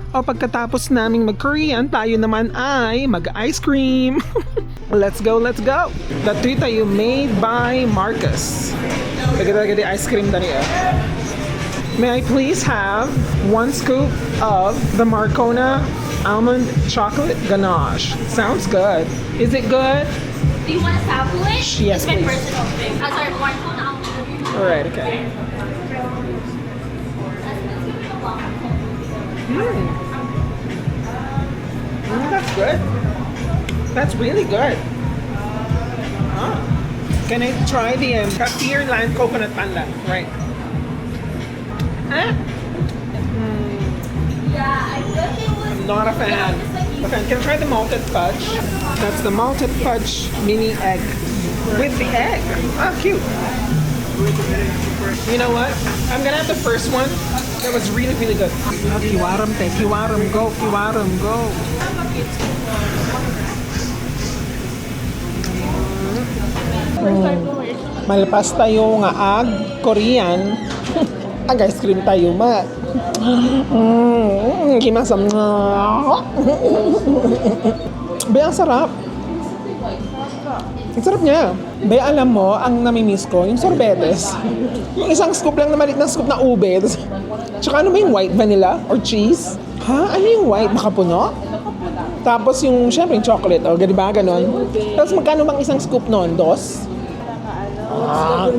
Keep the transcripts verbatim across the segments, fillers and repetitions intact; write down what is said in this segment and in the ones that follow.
O pagkatapos naming mag-Korean, tayo naman ay mag-ice cream. Let's go, let's go! Datoy tayo, made by Marcus. Lagi talaga di ice cream dali eh. May I please have one scoop of the Marcona almond chocolate ganache? Sounds good. Is it good? Do you want to sample it? Yes, It's my please. Personal thing. Ah, sorry, Marcona almond. Alright, okay. Mm. Mm, that's good. That's really good. Ah. Can I try the um, Clearland coconut pandan? Right. Ah? Mm. Yeah, I thought it was. I'm not a fan. But I can try the malted fudge. That's the malted fudge mini egg. With the egg. Ah, cute. You know what? I'm gonna have the first one. That was really, really good. Ah, kiwaram te, kiwaram go, kiwaram go. Mm. Malpas tayo nga ag Korean. Ag ice cream tayo, ma. Mm, gimasam. Be, ang sarap. Ang sarap niya. Be, alam mo, ang namimiss ko, yung sorbetes. Yung isang scoop lang na maliit na scoop na ube. Tas, tsaka ano ba yung white vanilla or cheese? Ha? Ano yung white? Makapuno? Tapos yung, syempre, yung chocolate. O, di ba? Ganon. Tapos magkano bang isang scoop nun? Dos? Ah.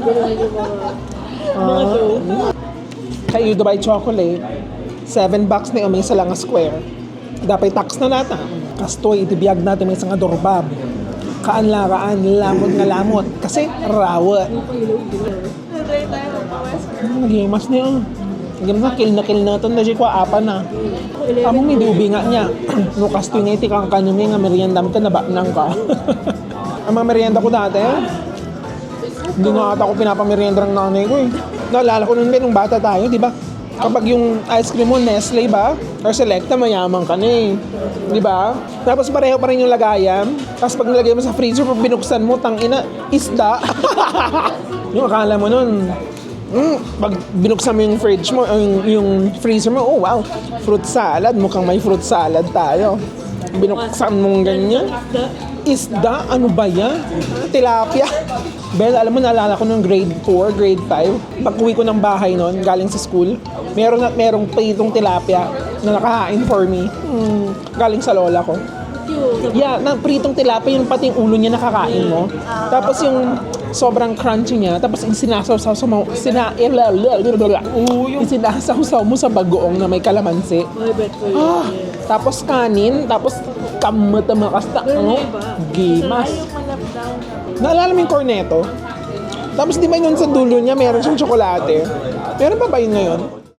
Ah. Kayo Dubai chocolate. Seven bucks na yung may isa lang nga square. Dapat tax na nata. Kastoy, iti biag natin may isang adorbab. Kaan la kaan, lamot nga lamot. Kasi rawet. Hmm, gimas niya. Gimas na, kilna-kilna to na siya kwa apa na. Amo may dubi nga niya. No kastoy nga iti kangkano nga merienda mo ka, nabaknang ka. Ang mga merienda ko dati, hindi na ata ako pinapamerienda ng nanay ko eh. Naalala ko nun, nung bata tayo, di ba? Kapag yung ice cream mo, Nestle ba? Or Selecta, mayaman ka na eh. Di ba? Tapos pareho pa rin yung lagayan. Tapos pag nilagay mo sa freezer, pag binuksan mo, tangina, isda. Yung akala mo nun, mm, pag binuksan mo yung fridge mo, yung, yung freezer mo, oh wow, fruit salad, mukhang may fruit salad tayo. Binuksan mong ganyan, isda, ano ba yan? Tilapia. Bel, alam mo, naalala ko nung grade four, grade five, pag uwi ko ng bahay nun, galing sa school, meron at merong pritong tilapia na nakahain for me. Hmm, galing sa lola ko. Yeah, na pritong tilapia, yung pati yung ulo niya nakakain mo. Tapos yung sobrang crunchy niya, tapos yung sinasawsaw sa mo, sina, Oo, yung sinasawsaw mo sa bagoong na may kalamansi. Ay, bet ko yun. Ah, tapos kanin, tapos kamata makasta, Pero ano? yung iba, Gimas. Ay, yung malabdaw na. Naalala mo yung cornetto? Tapos di ba yun sa dulo niya, meron siyang tsokolate? Meron pa ba yun ngayon?